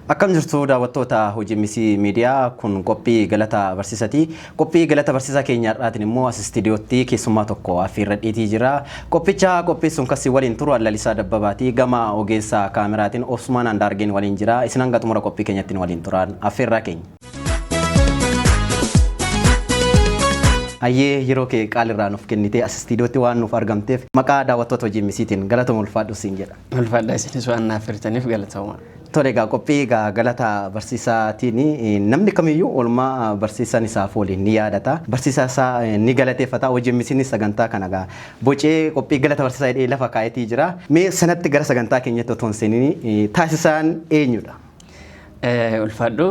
Akkam jirtu, daawwattoota Hojii Misii Miidiyaa? Kun qophii galata barsiisaati. Qophii galata barsiisaa keenya har'aatiin immoo as istiidiyootti keessummaa tokko affeerradheetii jira. Qophicha qopheessuun kasii waliin turu Lalisaa Dabbabaati. Gama ogeessa kaameraatiin Obsumaan Andaargeen waliin jira. Isin hanga xumura qophii keenyatti waliin turaan affeerraa keenya. Hayyee, yeroo kee qaalirraa nuuf kennitee as istiidiyootti waan nuuf argamteef maqaa daawwattoota Hojii Misiitiin galatuma, ulfaadhu siin jedha. Ulfaadha, isinis waan naaf hirtaniif galatoomaa. Tole, egaa qophii egaa galata barsiisaatiin namni kamiyyuu oolmaa barsiisaan isaaf waliin ni yaadata. Barsiisaa isaa ni galateeffata. Hojii Misiinis sagantaa kana egaa bocee qophii galata barsiisaa jedhee lafa kaayetii jira. Mee sanatti gara sagantaa keenyatti otoo hin seeniin, Taasisaan eenyudha? Ulfaadhu,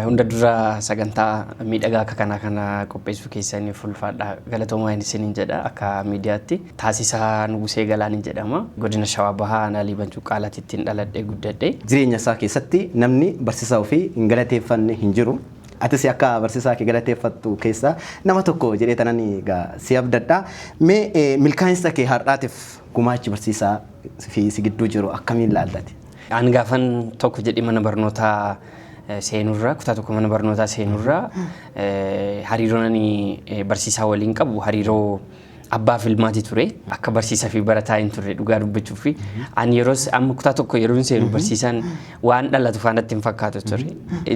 hunda dura sagantaa miidhagaa akka kanaa kana qopheessuu keessaniif ulfaadha, galatoomaa isiniin jedha akka miidiyaatti. Taasisaa Nugusee Galaanin jedhama. Godina Shawaa Bahaa, aanaa Liiban Cuqqaalaatti ittiin dhaladhee guddadhe. Jireenya isaa keessatti namni barsiisaa ofii hin galateeffanne hin jiru. Atis akka barsiisaa kee galateeffattu keessaa nama tokko jedhee tanan egaa si abdadha. Mee milkaa'insa kee har'aatiif gumaachi barsiisaa fi si gidduu jiru akkamiin laaltati? Ani gaafan tokko jedhee mana barnootaa seenurraa, kutaa tokko mana barnootaa seenurraa, hariiroon ani barsiisaa waliin qabu hariiroo abbaa fi ilmaati ture. Akka barsiisaa fi barataa hin turre, dhugaa dubbachuu fi ani yeroos amma kutaa tokko yeroo seenu barsiisaan waan dhalatu faanatti hin fakkaatu ture.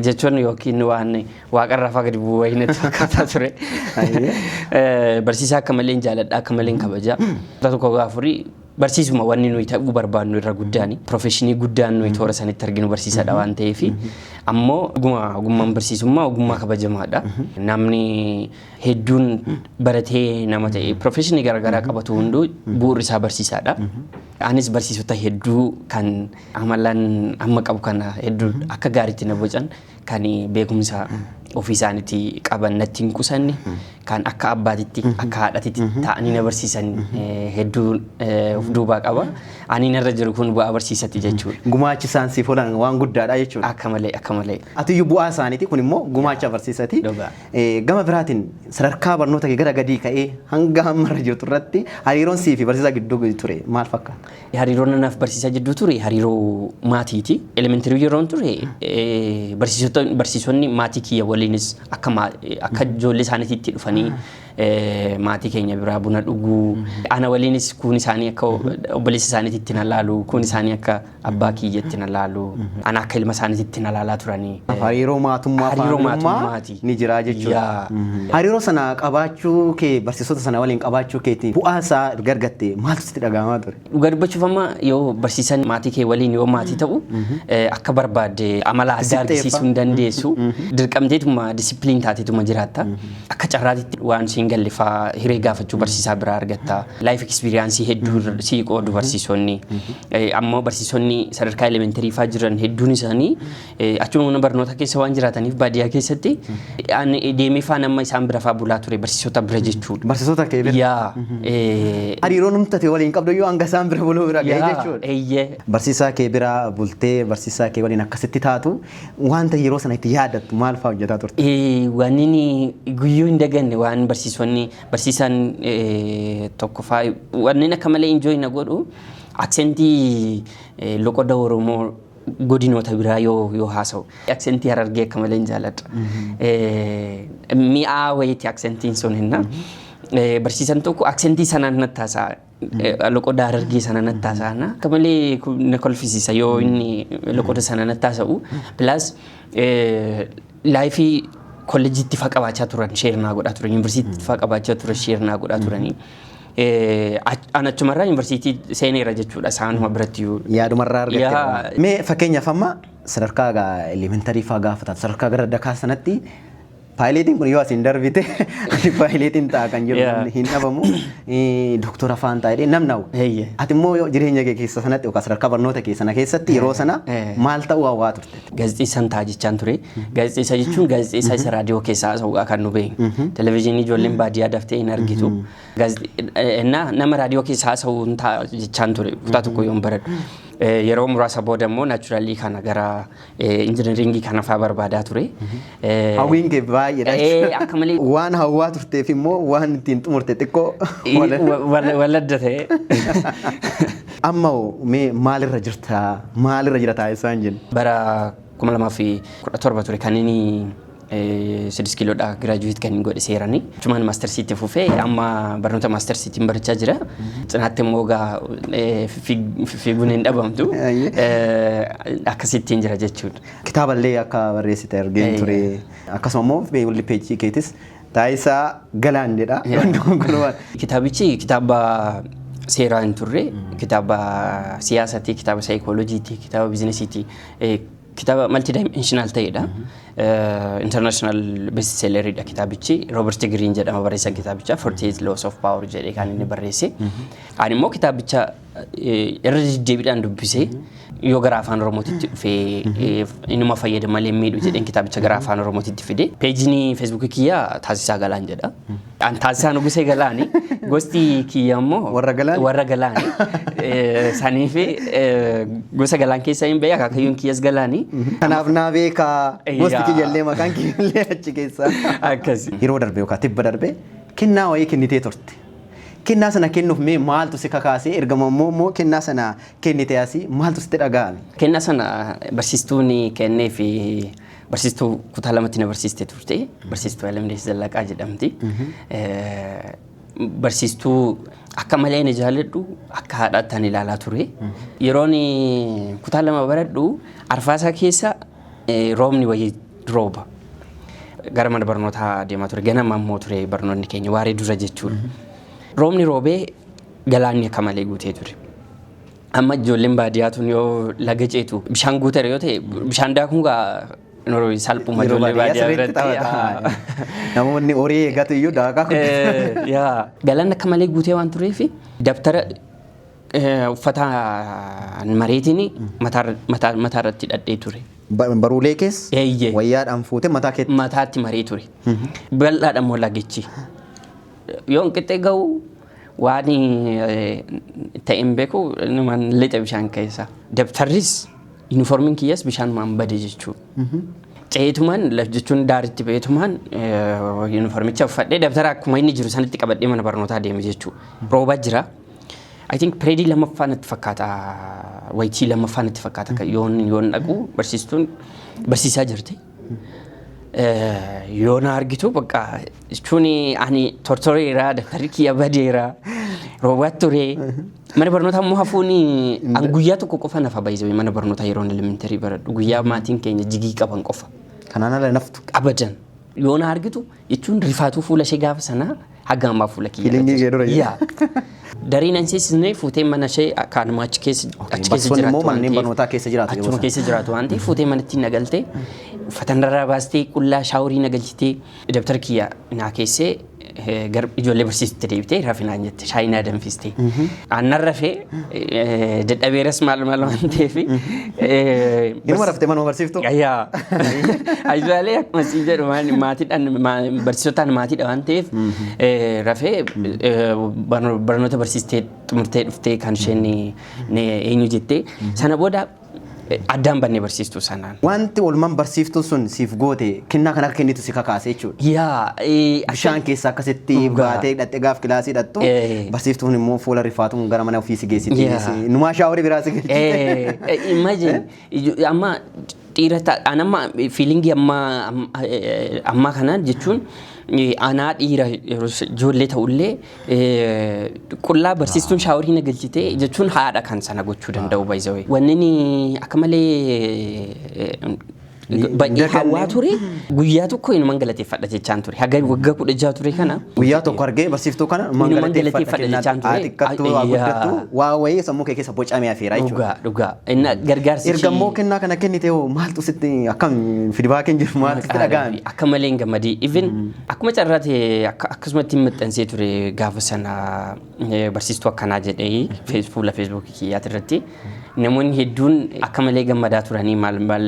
Jechuun yookiin waan waaqarraa faa gadi bu'uu wayii natti fakkaataa ture. Barsiisaa akka malee hin jaaladha, akka malee hin kabaja. Kutaa tokko gaafurii barsiisuma wanni nuyi ta'uu barbaannu irra guddaani. Profession guddaan nuyi toora sanitti arginu barsiisaadha waan ta'eef, ammoo ogummaa ogummaan barsiisummaa ogummaa kabajamaadha. Namni hedduun baratee nama ta'e profession garaagaraa qabatu hunduu bu'uurri isaa barsiisaadha. Anis barsiisota hedduu kan amalaan amma qabu kana hedduu akka gaariitti na bocan, kan beekumsa ofii isaaniitti qaban natti hin qusanne, kan akka abbaatitti akka haadhatitti ta'anii na barsiisan hedduu of duubaa qaba. Ani narra jiru kun bu'aa barsiisati jechuudha. Gumaachi isaan siif oolan waan guddaadha jechuudha. Akka malee, akka malee. Atiyyuu bu'aa isaaniiti, kun immoo gumaacha barsiisati. Dhugaa. Gama biraatiin sadarkaa barnoota kee gara gadii ka'ee hanga ammarra jirtu irratti hariiroon sii fi barsiisaa gidduu ture maal fakkaata? Hariiroon anaaf barsiisaa jidduu ture hariiroo maatiiti. Elementary yeroon ture barsiisonni maatii kiyya waliinis akka ijoollee isaaniitti dhufanii maatii keenya biraa buna dhuguu. Ana waliinis kuun isaanii akka obboleessa isaaniitti na laalu, kuun isaanii akka abbaa kiyyatti na laalu, ana akka ilma isaaniitti na laalaa turanii. Hariiroo maatummaa Hariiroo faamilummaa maatummaati. ni jira jechuudha. Yaa. Hariiroo sana qabaachuu kee, barsiisota sana waliin qabaachuu keetiin bu'aa isaa erga argatte maaltu sitti dhaga'amaa ture? Dhugaa dubbachuuf, amma yoo barsiisan maatii kee waliin yoo maatii ta'u akka barbaadde amala addaa argisiisuu hin dandeessu. Dirqamteetuma discipline taateetuma jiraatta. Akka carraatitti waan siin galle faa hiree gaafachuu barsiisaa biraa argatta. Life experience hedduu sii qoodu barsiisonni. Ammoo barsiisonni sadarkaa elementary faa jiran hedduun isaanii achuma mana barnootaa keessa waan jiraataniif, baadiyyaa keessatti ani deemee faa nama isaan bira faa bulaa ture, barsiisota bira jechuudha. Barsiisota kee bira. Yaa. Hariiroo numtate waliin qabdu iyyuu hanga isaan bira buluu bira ga'e jechuudha. Eeyyee. Barsiisaa kee bira bultee barsiisaa kee waliin akkasitti taatu, wanta yeroo sana itti yaadattu maal fa'aa hojjetaa turte? Waan inni guyyuu hin daganne, waan barsiisonni barsiisaan tokko fa'aa wanneen akka malee enjoy na godhu, accentii loqoda Oromoo godinoota biraa yoo haasa'u. Accentii Harargee akka malee hin jaaladha. Mi'aa wayiiti accentiin sun hinna. Barsiisan tokko accentii sanaan natti haasa'a. Loqoda Harargee sana natti haasa'a. Akka malee na kolfisiisa yoo inni loqoda sana natti haasa'u. Plus life kolleejiitti faa qabaachaa turan share naa godhaa turan. Yuunivarsiitiitti faa qabaachaa turan share naa godhaa turanii. An achumarraa yuunivarsiitii seeneera jechuudha isaanuma biratti. Yaadumarraa argatte. Yaa. Mee fakkeenyaaf amma sadarkaa elementary faa gaafa taatu, sadarkaa gara dakaa sanatti pilotiin kun yoo asiin darbite ani pilotiin ta'a kan jedhu namni hin dhabamu. Doktora faan ta'a jedhee namni hawwa. Ati immoo yoo jireenya kee keessa sanatti yookaan sadarkaa barnoota kee sana keessatti yeroo sana maal ta'uu hawwaa turte? Gaazexeessaan ta'a jechaan ture. Gaazexeessaa jechuun gaazexeessaa isa raadiyoo keessaa haasa'uudha kan nu beeknu. Televezyiinii ijoolleen baadiyyaa daftee hin argitu. Nama raadiyoo keessa haasa'u hin ta'a jechaan ture kutaa tokko yoon baradhu. Yeroo muraasa booda immoo naturally kana gara engineering kana fa'aa barbaadaa ture. Hawwiin kee baay'eedha jechuudha. Akka malee. Waan hawwaa turteef immoo waan ittiin xumurte xiqqoo. Waladda ta'e. Amma hoo mee maalirra jirta? Maalirra jira taa'ee isaan jennu? Bara 2017 ture kan inni 6 kiiloodha graduate kan godhe seeranii. Achumaan mastersiitti fufee amma barnoota mastersiitiin barachaa jira. Cinaatti immoo egaa fiiguun hin dhabamtu. Akkasittiin jira jechuudha. Kitaaballee akka barreessite argeen ture. Akkasuma immoo fuulli peejii keetis Taasisaa Galaan jedha. Kitaabichi kitaaba seeraa hin turre, kitaaba siyaasaati, kitaaba saayikooloojiiti, kitaaba biizinesiiti, kitaaba multidimensional ta'edha. International best selleridha kitaabichi. Robert Greene jedhama barreessaan kitaabichaa, 48 Laws of Power jedhee kan inni barreesse. Ani immoo kitaabicha irra deddeebiidhaan dubbisee yoo gara afaan Oromootitti dhufee inuma fayyada malee miidhu jedheen kitaabicha gara afaan Oromootitti fide. Peejiin Feesbuukii kiyyaa Taasisaa Galaan jedha. An Taasisaa Nugusee Galaani. Gosti kiyya immoo Warra Galaani? Warra Galaani. Sanii fi gosa Galaan keessaa hin bahee, akaakayyuun kiyyas Galaani. Kanaaf naa beekaa, gosti kiyyallee maqaan kiyyallee achi keessaa. Akkasi. Yeroo darbe yookaan tibba darbe kennaa wayii kennitee turte. Kennaa sana kennuuf mee maaltu si kakaasee? Ergama immoo kennaa sana kennite asii maaltu sitti dhaga'ame? Kennaa sana barsiistuun kennee fi barsiistuu kutaa lamatti na barsiistee turte. Barsiistuu Alamdees Zallaqaa jedhamti. Barsiistuu akka malee na jaalladhu, akka haadhaatti ani ilaalaa ture. Yeroon kutaa lama baradhu arfaasaa keessa roobni wayii rooba. Gara mana barnootaa deemaa ture. Ganama immoo ture barnoonni keenya, waaree dura jechuudha. Roobni roobee galaanni akka malee guutee ture. Amma ijoolleen baadiyyaa tun yoo laga ceetu bishaan guuteera yoo ta'e, bishaan daakuun gaa salphuma Yeroo ijoollee baadiyyaa baadiyyaa sirriitti biratti. taphata. Namoonni horii eegatu iyyuu daakaa kun. Yaa, galaanni akka malee guutee waan tureef dabtara uffata mareetiin mataa irratti hidhadhee ture. Baruulee keessa Eeyyee. wayyaadhaan fuutee mataa keetti. Mataatti maree ture. Bal'aadha immoo lagichi. Yoo qixxee ga'u waan ta'e hin beeku, numaan lixa bishaan keessa. Dabtarris yuunifoormiin kiyyas bishaanumaan bade jechuudha. Ceetumaan jechuun daaritti ba'eetumaan yuunifoormicha uffadhee dabtara akkuma inni jiru sanitti qabadhee mana barnootaa deeme jechuudha. Rooba jira. I think pireedii lammaffaa natti fakkaata, wayitii lammaffaa natti fakkaata, kan yoon dhaqu barsiistuun barsiisaa jirti. Yoo na argitu bakka jechuun ani tortoreera, dabtarri kiyya badeera, roobaatti ture. Mana barnootaa immoo hafuun an guyyaa tokko qofa nafa baay'isee mana barnootaa yeroo elementary baradhu, guyyaa maatiin keenya jigii qaban qofa. Kanaan ala naftu. Abadan. Yoo na argitu jechuun rifaatuu fuula ishee gaafa sanaa haga ammaa fuula kiyya. Feelingii kee dura jira. Yaa. Dareen an seensisnee fuutee mana ishee kaanuma achi keessa Barsiisonni immoo jiraattu waan manneen ta'eef- barnootaa keessa jiraatu yeroo Achuma sana. keessa jiraatu waan ta'eef fuutee manatti na galtee, uffata narraa baastee, qullaa shaaworii na galchitee, dabtara kiyya naa keessee, gara ijoollee barsiistutti deebitee rafinaan jette, shaayii naa danfistee. Aannan rafee dadhabeeras maal maal waan ta'eef. Inuma raftee manuma barsiiftu? Yaa. Ajaa'ilee, akkuma siin jedhu maatiidhaan barsiisotaan maatiidha waan ta'eef rafee barnoota barsiistee xumurtee dhuftee kan isheen eenyu jettee sana booda addaan bannee barsiistuu sanaan. Wanti oolmaan barsiiftuun sun siif goote kennaa kana akka kennitu si kakaase jechuudha. Yaa. Bishaan keessa akkasitti baatee hidhattee gaaf kilaasii hidhattu barsiiftuun immoo fuula rifaatuun gara mana ofii si geessiti. Numaa shaaworii biraa si geessiti. Imagine amma dhiira an amma feelingii amma ammaa kana jechuun anaa dhiira yeroo ijoollee ta'ullee qullaa barsiistuun shaaworii na galchitee jechuun haadha kan sana gochuu danda'u by the way. Wanni akka malee baay'ee hawwaa ture, guyyaa tokko inuman galateeffadha jechaan ture. Haga waggaa 16 ture kana. Guyyaa tokko argee barsiiftuu kana Inuman galateeffadha jechaan ture. Haa xiqqattuu haa guddattuu waa wayii sammuu kee keessa bocamee hafeera jechuudha. Dhugaa, dhugaa. Inni gargaarsi Erga immoo kennaa kana kennite hoo maaltu sitti, akkam feedbackiin jiru, maaltu sitti dhaga'ame? Akka malee hin gammadii. Even akkuma carraa ta'e akkasumatti maxxansee ture gaafa sana, barsiistuu akkanaa jedhee fuula Feesbuukii kiyyaati irratti namoonni hedduun akka malee gammadaa turanii, maal maal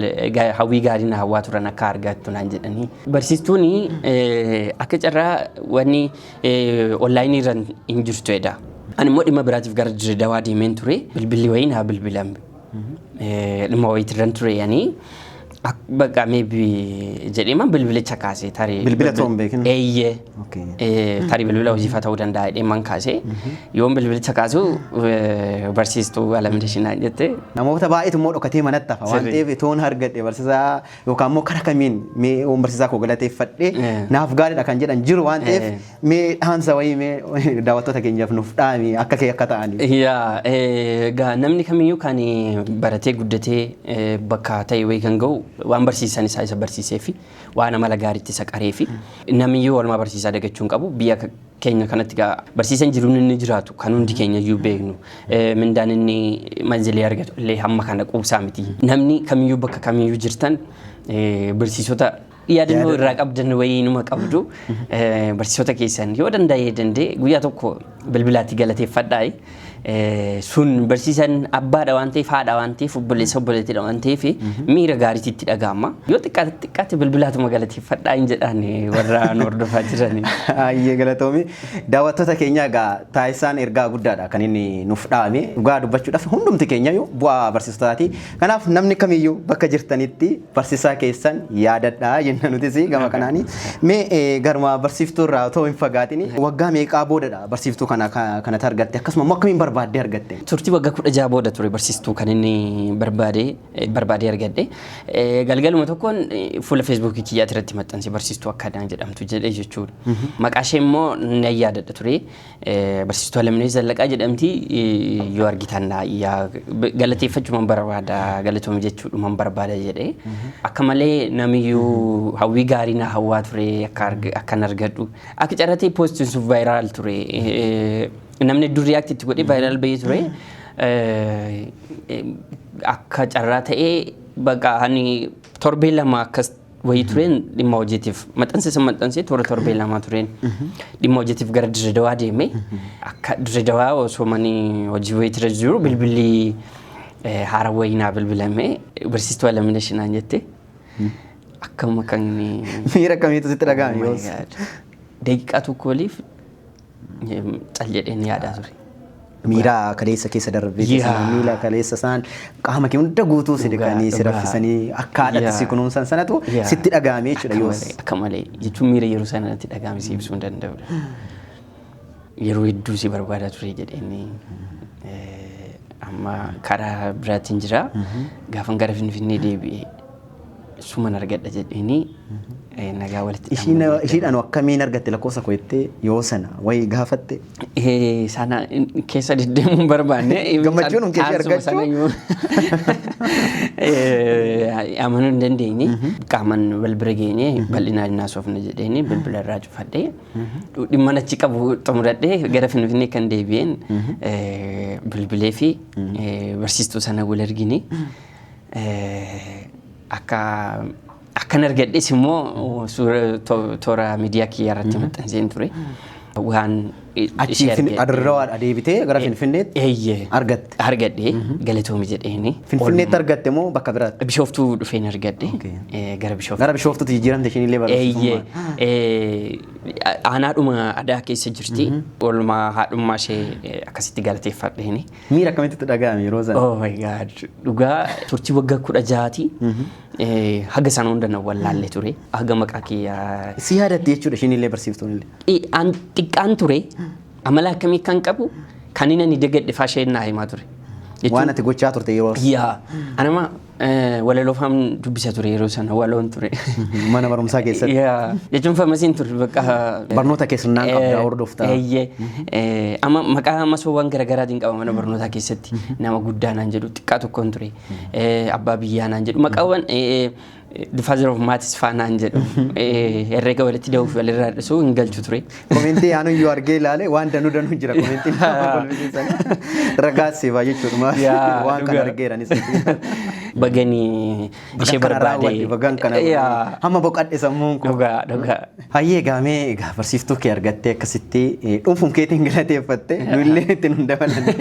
hawwii gaarii na hawwaa turan akka argattu naan jedhanii. Barsiistuun akka carraa wanni onlaayinii irra hin jirtu jedha. Ani immoo dhimma biraatiif gara Dirredawaa deemeen ture, bilbilli wayii naa bilbilame. Dhimma wayiitirran ture yani. Bakka maybe jedhee man bilbilicha kaasee tarii. Bilbila ta'uu hin beekin? Eeyyee. Tarii bilbila hojiifaa ta'uu danda'a jedhee man kaasee, yoon bilbilicha kaasu barsiistuu Alamdeshinaa jette. Namoota baay'eetu immoo dhokatee manatti hafa waan ta'eef, toon argadhe barsiisaa yookaan immoo karaa kamiin mee oon barsiisaa koo galateeffadhe naaf gaariidha kan jedhan jiru waan ta'eef, mee dhaamsa wayii mee daawwattoota keenyaaf nuuf dhaami, akka kee akka ta'aniif. Yaa, egaa namni kamiyyuu kan baratee guddatee bakka ta'e wayii kan ga'u waan barsiisan isaa isa barsiisee fi waan amala gaariitti isa qaree fi namiyyuu oolmaa barsiisaa dagachuu hin qabu. Biyya keenya kanatti egaa barsiisan jiruun inni jiraatu kan hundi keenya iyyuu beeknu, mindaan inni manzilee argatu illee hamma kana quubsaa miti. Namni kamiyyuu bakka kamiyyuu jirtan barsiisota yaadannoo irraa qabdan wayii numa qabdu, barsiisota keessan yoo danda'ee danda'e guyyaa tokko bilbilaatti galateeffadhaa. Sun barsiisan abbaadha waan ta'eef, haadha waan ta'eef, obboleessa obboleettiidha waan ta'eef, miira gaariitti itti dhaga'ama. Yoo xiqqaate xiqqaate bilbilaatuma galateeffadhaa hin jedhaan warra nu hordofaa jirani. Ayyee, galatoomi. Daawwattoota keenya, egaa taasisaan ergaa guddaadha kan inni nuuf dhaame. Dhugaa dubbachuudhaaf hundumti keenya iyyuu bu'aa barsiisotaati. Kanaaf namni kamiyyuu bakka jirtanitti barsiisaa keessan yaadadhaa jenna nutis gama kanaani. Mee garuma barsiiftuu irraa otoo hin fagaatin, waggaa meeqaa boodadha barsiiftuu kana kanatti argatte, akkasuma immoo akkamiin barbaaddee argatte? Turtii waggaa 16 booda ture barsiistuu kan inni barbaadee argadhe. Galgaluma tokkoon fuula Feesbuukii kiyyaati irratti maxxanse, barsiistuu akkanaa jedhamtu jedhee jechuudha. Maqaa ishee immoo nan yaadadha ture. Barsiistuu Alamnee Zallaqaa jedhamti, yoo argitan yaa galateeffachuuman barbaada, galatoome jechuudhuman barbaada jedhee. Akka malee namiyyuu hawwii gaarii na hawwaa ture akka akkan argadhu. Akka carratee poostiin sun viral ture. Namni hedduun react itti godhee viral bahee ture. Akka carraa ta'ee bakka ani torbee 2 akkas wayii tureen dhimma hojiitiif maxxansa isa maxxansee toora torbee 2 tureen dhimma hojiitiif gara Dirree Dawaa deeme. Akka Dirree Dawaa osoo mani hojii wayiitirra jiru bilbilli haara wayii naa bilbilame, barsiistuu Alamina naan jette. Akkuma kan Miira akkamiitu sitti dhaga'ame Oh my yoos? God. Daqiiqaa tokko oliif cal jedheen yaadaa ture. Miira kaleessa keessa darbee keessa, miira kaleessa isaan qaama kee hunda guutuu si dhiqanii si raffisanii akka haadhatti si kunuunsan sanatu sitti dhaga'ame jechuudha Akka yoos. malee, akka malee jechuun miira yeroo sana natti dhaga'ame si ibsuu hin danda'udha. Yeroo hedduu si barbaadaa ture jedheenii amma karaa biraatiin jira. Gaafan gara Finfinnee deebi'ee suman argadha jedheenii nagaa walitti Ishiin dhaammanne. Ishiidhaan akkamiin argatte lakkoofsa koo jettee yoo sana wayii gaafatte? Sana keessa deddeemuu hin barbaanne. Gammachuun kee ishee Caansuma argachuu? sanayyuu amanuu hin dandeenye. Qaaman wal bira geenye bal'inaan naasofna jedheeni bilbila irraa cufadhee dhimma achi qabu xumuradhee gara Finfinnee kan deebi'een bilbilee fi barsiistuu sana wal argine. Akka akkan argadhes immoo suura toora miidiyaa kiyyaa irratti maxxanseen ture. Waan Achi ishee argadhe. Dirreedawaadha deebitee gara Finfinneetti argatte. Argadhe, galatoomi jedheeni. Finfinneetti argatte moo bakka biraatti? Bishooftuu dhufeen argadhe. Gara Bishooftuu. Gara Bishooftuutti jijjiiramte ishiin illee Eeyyee. barsiisummaa. Aanaadhuma adaa keessa jirti. Oolmaa haadhummaa ishee akkasitti galateeffadheeni. Miira akkamitti itti dhaga'ame yeroo sana? Oh my God. Dhugaa turtii waggaa 16ti. Haga sana hunda na wallaallee ture. Haga maqaa kiyyaa Si yaadatti jechuudha ishiin illee, barsiiftuun illee. An xiqqaan ture, amala akkamii kan qabu kan inni ani dagadhe faa isheen naa himaa ture. Waan ati gochaa turte yeroo Yaa, anama walaloo faan dubbisa ture yeroo sana, waloon ture. Mana barumsaa keessatti. Yaa, jechuun famasiin ture bakka. Barnoota keessannaan qabdaa hordoftaa. Eeyyee. Amma maqaa masoowwan garaagaraatiin qaba mana barnootaa keessatti, nama guddaa naan jedhu, xiqqaa tokkoon ture. Abbaa biyyaa naan jedhu, maqaawwan the father of maths faa naan jedhu, herreega walitti da'uuf walirraa dhisuu hin galchu ture. Commentii aanu iyyuu argee ilaale, waan danuu danuu jira commentiin nama kolfisiisan. Ragaa siifaa jechuudha. Yaa, Waan kana dhugaa. argeeranis. Baganii ishee Bagan kana barbaade. raawwadhe, bagan kana Yaa, hamma boqadhe sammuun kun. Dhugaa dhugaa. Hayyee, gaamee egaa barsiiftuu kee argattee akkasitti dhuunfum keetiin galateeffatte, nu illee itti nun dabalanne.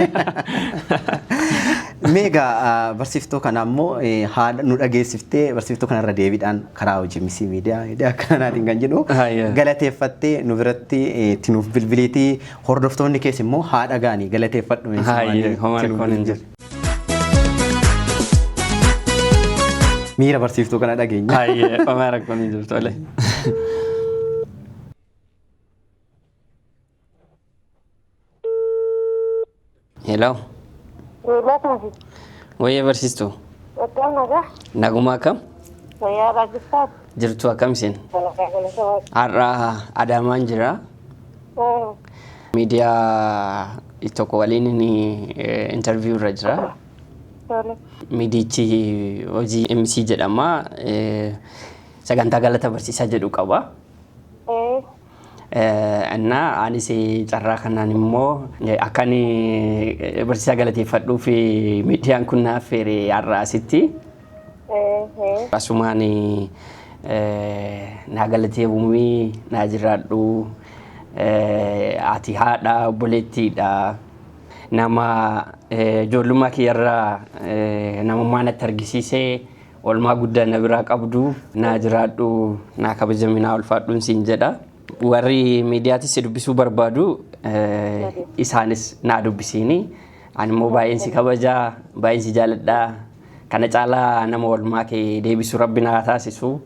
Mee egaa barsiiftuu kana immoo haala nu dhageessiftee, barsiiftuu kanarra deebiidhaan karaa hojii misii miidiyaa akkanaatiin kan jedhu Hayyee. galateeffattee nu biratti itti nuuf bilbiliitii, hordoftoonni kees immoo haadha gaanii galateeffadhu. Hayyee, homaa itti nuuf rakkoon hin bilbili. jiru. Miira barsiiftuu kana dhageenya. Hayyee, homaa rakkoon hin jiru tole. Hello. Beelaa taasisa. Wayyee barsiistuu. Akkam nagaa? Nagumaa akkam? Wayyaa raajistaa. Jirtu akkam isin? Galataa galata waaqa. Har'a Adaamaan jira. Miidiyaa tokko waliin inni interview irra jira. Tole. Miidiyichi hojii MC jedhama. Sagantaa galata barsiisaa jedhu qaba. Innaa anis carraa kanaan immoo akka ani barsiisaa galateeffadhuuf miidiyaan kun naaf affeere har'a asitti. Asumaan naa galateeffamii naa jiraadhu, ati haadha obboleettiidha. Nama ijoollummaa kiyyarraa namummaa natti argisiisee oolmaa guddaa na biraa qabdu, naa jiraadhu, naa kabajami, naa ulfaadhuun siin jedha. Warri miidiyaatis si dubbisuu barbaadu, isaanis naa dubbisiini. Ani immoo baay'een si kabajaa, baay'een si jaaladha. Kana caalaa nama oolmaa kee deebisu Rabbi naa taasisu.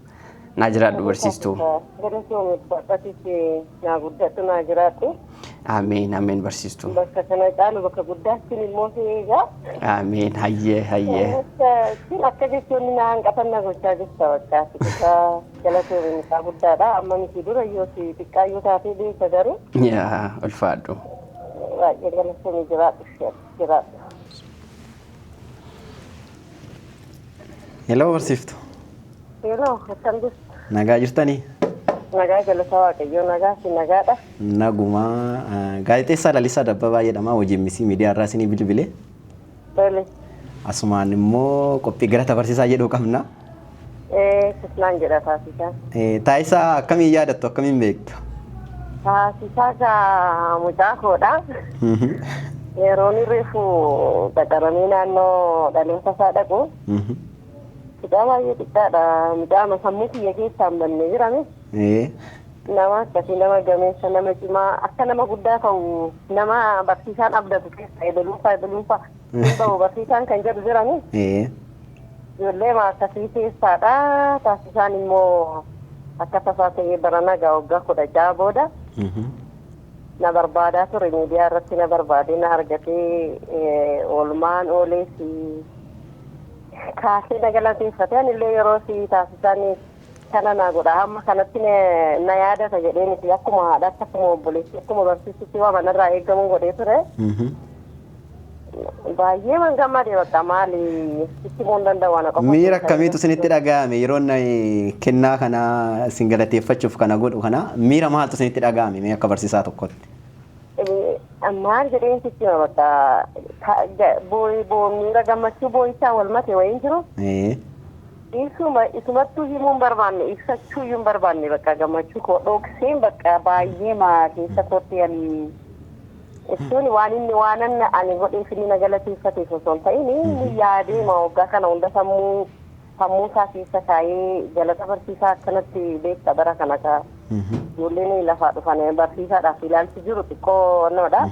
Naa jiraadhu barsiistuu. Galatoomii, ulfaadhatis, naa guddatu, naa jiraadhu. Ameen, ameen barsiistuu. Bakka kana caalu bakka guddaatti immoo si eegaa. Ameen, hayyee hayyee. Kun akka jechoonni na hanqatan na gochaa jirta bakka xiqqaa. Galatoomii, mucaa guddaadha. Amma miti, dura yoo si xiqqaa yoo taatee beeka garuu. Yaa ulfaadhu. Baay'ee galatoomii, jiraadhu, jiraadhu. Hello barsiiftu. Yeroo akkam jirtu? Nagaa jirtanii? Nagaa, galata Waaqayyoo, nagaa fi nagaadha. Nagumaa. Gaazexeessaa Lalisaa Dabbabaa jedhama. Hojii MC miidiyaa irraa isinii bilbile. Tole. Asumaan immoo qophii galata barsiisaa jedhu qabna. Kisnaan jedha taasisaa. Taayisaa akkamiin yaadattu, akkamiin beektu? Taasisaa gaa mucaa koodha. Yeroon reefu qacaramee naannoo dhaloota isaa dhaqu. Mucaa baay'ee xiqqaadha. Mucaa sammuu kiyya keessaa hin banne jirame. Nama akkasii, nama gameessa, nama cimaa, akka nama guddaa ta'u, nama barsiisaan abdatu keessa ebaluunfaa ebaluunfaa hin ba'u barsiisaan kan jedhu jirani. Ijoollee akkasii keessaadha. Taasisaan immoo akka tasaa ta'ee barana gaa waggaa 16 booda na barbaadaa ture, miidiyaa irratti na barbaadee na argatee, oolmaan oolee si kaasee na galateeffate. Anillee yeroo si taasisaan kana naa godha, hamma kanatti na yaadata jedhee miti, akkuma haadhaatti, akkuma obboleessi, akkuma barsiisutti waa manarraa eegamu godhee ture. Baay'ee man gammadee, bakka maali itti himuu hin danda'u ana qofa. Miira akkamiitu isinitti dhaga'ame yeroo inni kennaa kana isin galateeffachuuf kana godhu kana, miira maaltu isinitti dhaga'ame mee akka barsiisaa tokkotti? Maal jedheen sitti hima, bakka miira gammachuu boo'ichaa wal mate wayiin jiru. Isuma isumattuu himuu hin barbaanne, ibsachuu iyyuu hin barbaanne, bakka gammachuu koo dhokseen, bakka baay'ee maa keessa kootti ani ibsuun waan inni waan ani godheef inni na galateeffateef osoo hin ta'in, inni yaadee ma waggaa kana hunda sammuu isaa keessa kaayee galata barsiisaa akkanatti beekta. Bara kana ka ijoolleen lafaa dhufan barsiisaadhaaf ilaalchi jiru xiqqoo noodha.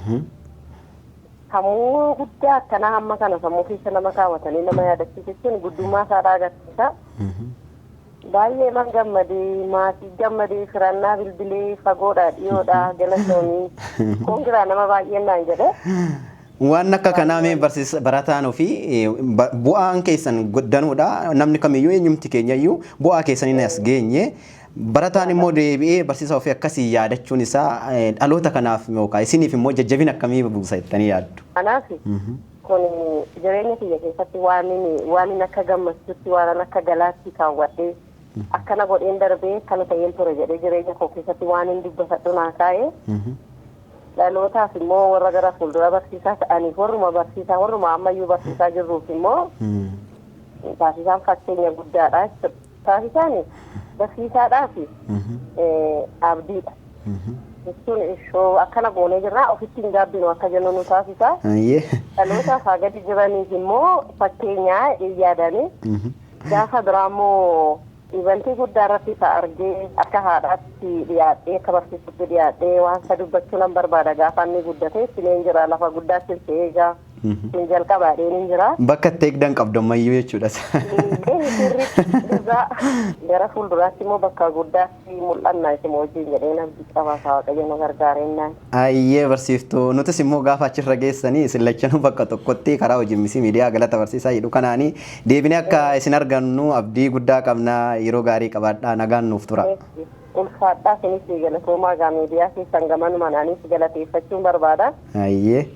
Sammuu guddaa akkanaa hamma kana sammuu keessa nama kaawwatanii nama yaadachiisu jechuun guddummaa isaadhaa agarsiisa. Baay'ee man gammadee, maatii gammadee, firannaa bilbilee, fagoodha dhiyoodha, galatoomii congra nama baay'een naan jedhe. Waan akka kanaa mee barsiisa barataan ofii bu'aan keessan danuudha. Namni kamiyyuu, eenyumti keenya iyyuu bu'aa keessaniin as geenye. Barataan immoo deebi'ee barsiisa ofii akkasii yaadachuun isaa dhaloota kanaaf yookaan isiniif immoo jajjabina akkamii buusa jettanii yaaddu? Kanaaf kun jireenya kiyya keessatti waan inni akka gammachuutti, waan akka galaatti kaawwadhee, akkana godheen darbee, akkana ta'een ture jedhee jireenya koo keessatti waan hin dubbatadhu naa kaa'ee, dhalootaaf immoo warra gara fuuldura barsiisaa ta'aniif, warruma barsiisaa, warruma ammayyuu barsiisaa jirruuf immoo taasisaan fakkeenya guddaadha jechuudha. Taasisaan barsiisaadhaaf abdiidha. Jechuun ishoo akkana goonee jirra, ofitti hin gaabbinu akka jennu nu taasisa. Dhalootaaf haa gadi jiraniif immoo fakkeenyaa yaadanii, gaafa biraa immoo eventii guddaa irratti isa argee akka haadhaatti dhiyaadhee, akka barsiisutti dhiyaadhee waan isa dubbachuu nan barbaada. Gaafa inni guddate ittiin jira lafa guddaatti hin eegaa. Kun jalqabaadheen hin jira. Bakka itti eegdan qabdu ammayyuu jechuudha. Dhugaa gara fuulduraatti immoo bakka guddaatti mul'annaa isin wajjin jedhee abdii qaba, Waaqayyo nu gargaarennaan. Ayyee barsiiftuu, nutis immoo gaafa achirra geessanii isin lachanuu bakka tokkotti karaa hojii misii miidiyaa galata barsiisaa jedhu kanaanii deebinee akka isin argannu abdii guddaa qabna. Yeroo gaarii qabaadhaa, nagaan nuuf tura. Ulfaadhaa, isinis galatoomaa. Gaa miidiyaa keessan gamanumaan anis galateeffachuun barbaada. Ayyee.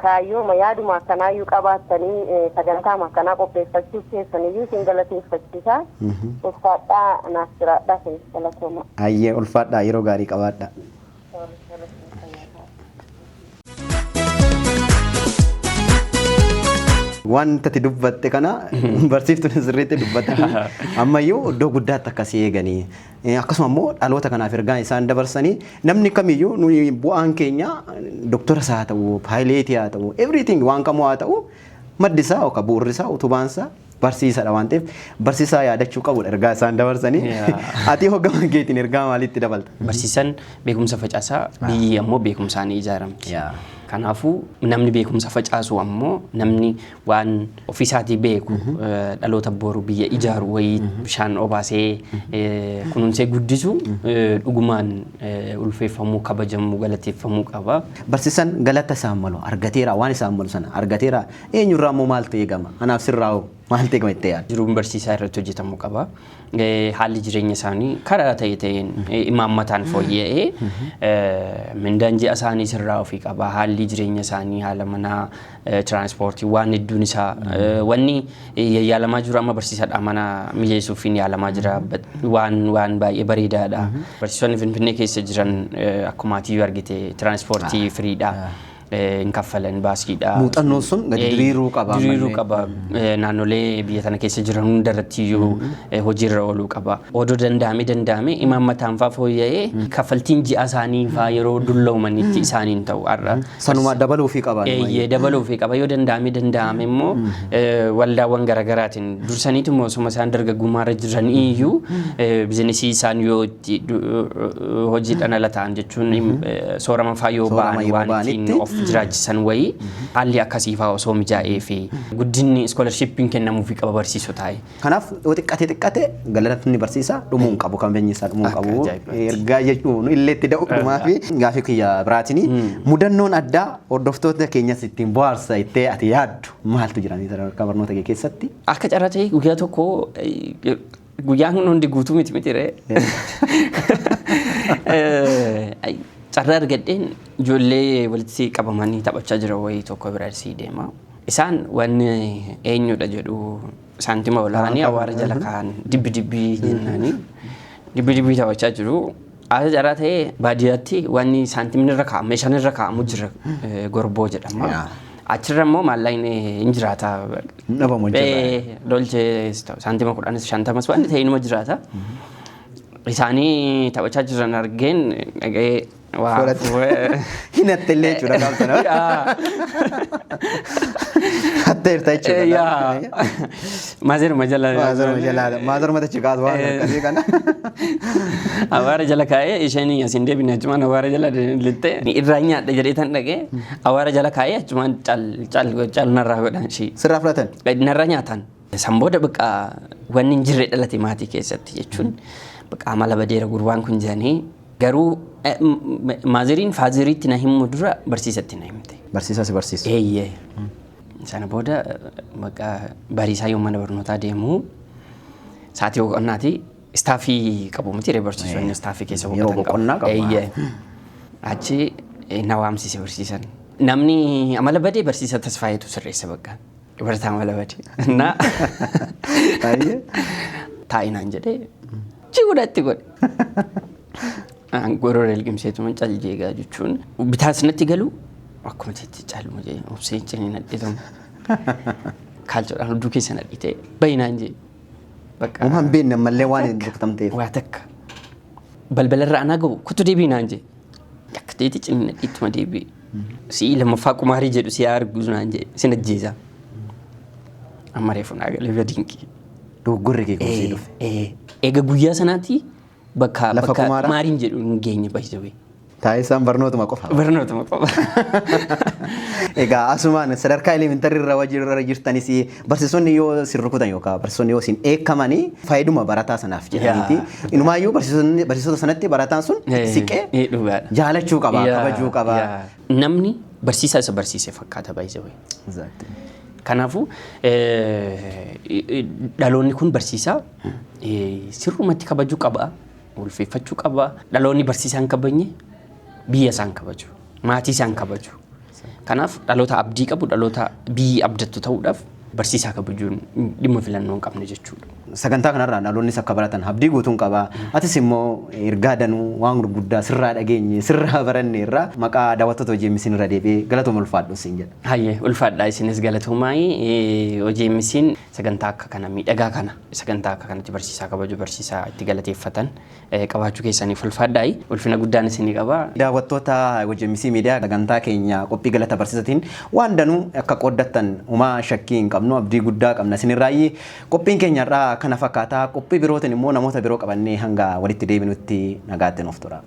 Kaayyooma yaaduma akkanaayyuu qabaattanii sagantaama akkanaa qopheeffachuu keessaniyyuu isin galateeffachiisa. Ulfaadhaa, naaf jiraadhaa, isinis galatooma. Ayyee, ulfaadhaa, yeroo gaarii qabaadhaa. Wanta ati dubbatte kana barsiiftuun sirriitti dubbatte, ammayyuu iddoo guddaatti akkasii eeganii, akkasuma immoo dhaloota kanaaf ergaan isaan dabarsanii, namni kamiyyuu nuyi bu'aan keenya doktora isaa haa ta'u, paayileetii haa ta'u, everything waan kamuu haa ta'u, maddi isaa yookaan bu'uurri isaa, utubaan isaa barsiisadha waan ta'eef barsiisaa yaadachuu qabudha ergaa isaan dabarsanii. Ati hoggama keetiin ergaa maaliitti dabalta? Barsiisan beekumsa facaasaa, biyyi ammoo beekumsaan ijaaramti. Kanaafuu namni beekumsa facaasu ammoo namni waan ofiisaatii beeku, dhaloota boru biyya ijaaru wayii bishaan obaasee kunuunsee guddisu dhugumaan ulfeeffamuu, kabajamuu, galateeffamuu qaba. Barsiisan galata isaan malu argateera, waan isaan malu sana argateera. Eenyurraa immoo maaltu eegama? Anaaf sirraa hoo maaltu eegama jettee yaadda? Jiruun barsiisaa irratti hojjetamuu qaba. Haalli jireenya isaanii karaa ta'e ta'een imaammataan fooyya'ee mindaan ji'a isaanii sirraa ofii qaba. Haalli jireenya isaanii, haala manaa, tiraanspoortii, waan hedduun isaa wanni yaalamaa jiru amma barsiisaadha mana mijeessuufiin yaalamaa jira. Waan baay'ee bareedaadha. Barsiisonni Finfinnee keessa jiran akkuma atiyyuu argite tiraanspoortii firiidha. Hin kaffalan baasiidha. Muuxannoon sun gadi diriiruu qaba Diriiruu ammallee. qaba. Naannolee biyya tana keessa jiran hunda irratti iyyuu hojiirra ooluu qaba. Odoo danda'ame imaammataan faa fooyya'ee kaffaltiin ji'a isaanii faa yeroo dulloomanitti isaaniin ta'u har'a. Sanuma dabaluufii qaba. Eeyyee, dabaluufii qaba. Yoo danda'ame immoo waldaawwan garaagaraatiin dursaniituma osuma isaan dargaggummaarra jiran iyyuu bizinesii isaan yoo itti hojiidhaan ala ta'an jechuun soorama faa yoo Soorama ba'an yeroo waan ittiin ba'anitti. of jiraachisan wayii haalli akkasii faa osoo mijaa'ee fi guddinni iskoolarshippiin kennamuufii qaba barsiisotaa. Kanaaf yoo xiqqate xiqqate galatni barsiisaa dhumuu hin qabu, kan beenyi isaa dhumuu hin Akka qabu. ajaa'ibaatti. Ergaa jechuun illee itti da'u dhumaa fi gaafii kiyya biraatiin, mudannoon addaa hordoftoota keenyas ittiin bohaarsa ittee ati yaaddu maaltu jira sadarkaa barnoota kee keessatti? Akka carraa ta'e guyyaa tokko, guyyaan kun hundi guutuu miti miti ree. Carraa argadheen ijoollee walitti qabamanii taphachaa jira wayii tokko bira sii deema. Isaan wanni eenyudha jedhu saantima olaanii awaara jala kaa'an, dibbi dibbii jennaanii dibbi dibbii taphachaa jiru. Haala carraa ta'ee baadiyyaatti wanni saantimni irra kaa'amu, meeshaan irra kaa'amu jira, gorboo jedhama. Achirra immoo maallaqni hin jiraata. Hin dhabamu achirra. Dolchee saantima 10s 50s wanni ta'e inuma jiraata. Isaanii taphachaa jiran argeen dhaga'ee waa Fudhatte. Hinatte illee jechuudha gaaf sana. Hatteerta jechuudha. Yaa. Maazeruma jala. Maazaruma jalaa, maazaruma tachi kaas waan akkasii kana. Awaara jala kaa'ee, isheen asiin deebine achumaan awaara jala lixxee irraa nyaadha jedhee tan dhaqee awaara jala kaa'ee achumaan cal cal cal narraa godhan ishii. Sirraa fudhatan. Narraa nyaatan. San booda bakka wanni hin jirre dhalate maatii keessatti, jechuun bakka amala badeera gurbaan kun jedhanii, garuu maazeriin faazeriitti na himu dura barsiisatti na himte. Barsiisaa si barsiisu. Eeyyee. Sana booda bakka bariisaa yoo mana barnootaa deemu sa'aatii boqonnaati, istaafii qabu miti ree barsiisonni, istaafii keessa Yeroo boqotan boqonnaa qabu. Eeyyee. Achi na waamsise barsiisan. Namni amala badee barsiisa Tasfaayeetu sirreessa bakka. Barataa amala badee. Na Baay'ee. taa'inaan jedhee jigodhatti godhe. Gorora liqimseetuma cal jeegaa jechuun bitaas natti galu akkuma jetti caaluma jee obsee cinee nadhituma. Kaalchoodhaan hudduu keessa nadhitee bayinaan jee. Bakka Uumaan hin beekne ammallee waan hin rukutamteef. Waa takka. Balbalarra anaa gahu kutu deebii naan jee. Akka ta'etti cinee nadhittuma deebii. Si'ii lammaffaa qumaarii jedhu si argu naan jee sin ajjeesa. Amma reefu naa galee badinqii. Dogoggorri kee kun sii dhufe. Eega guyyaa sanaatti bakka Lafa bakka qumaaraa? qumaariin jedhu hin geenye baay'ee. Taayisaan barnootuma qofa. Barnootuma qofa. Egaa asumaan sadarkaa elementary irra wajjin jirtanis barsiisonni yoo sin rukutan yookaan barsiisonni yoo sin dheekkamanii faayiduma barataa sanaaf jedhaniiti. Inumaayyuu barsiisota sanatti barataan sun siqee Dhugaadha. Jaalachuu qaba, kabajuu qaba. Namni barsiisaa isa barsiise fakkaata baay'ee. Kanaafuu dhaloonni kun barsiisaa sirrumatti kabajuu qaba, ulfeeffachuu qaba. Dhaloonni barsiisaa hin kabajne biyya isaan kabaju, maatii isaan kabaju. Kanaaf dhaloota abdii qabu, dhaloota biyyi abdattu ta'uudhaaf barsiisaa kabajuun dhimma filannoo hin qabne jechuudha. Sagantaa kanarraa dhaloonnis akka baratan abdii guutuun qaba. Atis immoo ergaa danuu waan gurguddaa sirraa dhageenye, sirraa baranne irraa maqaa daawwattoota hojii misiin irra deebi'ee galatooma, ulfaadhu siin jedha. Hayyee, ulfaadhaa, isinis galatoomaayii. Hojii misiin sagantaa akka kana miidhagaa kana, sagantaa akka kanatti barsiisaa kabaju, barsiisaa itti galateeffatan qabaachuu keessaniif ulfaadhaa, ulfina guddaan isinii qaba. Daawwattoota hojii misii miidiyaa, sagantaa keenya qophii galata barsiisatiin waan danuu akka qooddattan homaa shakkii hin qabnu, abdii guddaa qabna isinirraayyii. Qophiin keenya irraa kana fakkaataa. Qophii birootiin immoo namoota biroo qabannee hanga walitti deebinutti nagaatti nuuf tura.